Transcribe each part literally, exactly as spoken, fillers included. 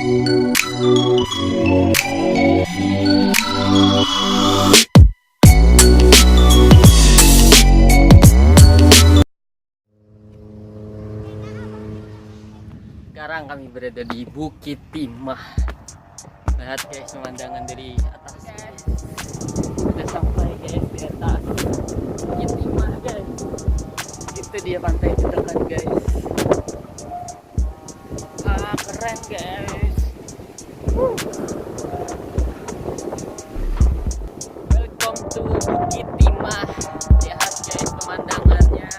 Sekarang kami berada di Bukit Timah. Lihat guys, pemandangan dari atas guys. Udah sampai guys di atas Bukit Timah guys. Itu dia pantai terdekat guys. Ah, keren guys. Welcome to Bukit Timah. Lihat guys pemandangannya.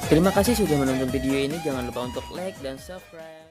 Terima kasih sudah menonton video ini. Jangan lupa untuk like dan subscribe.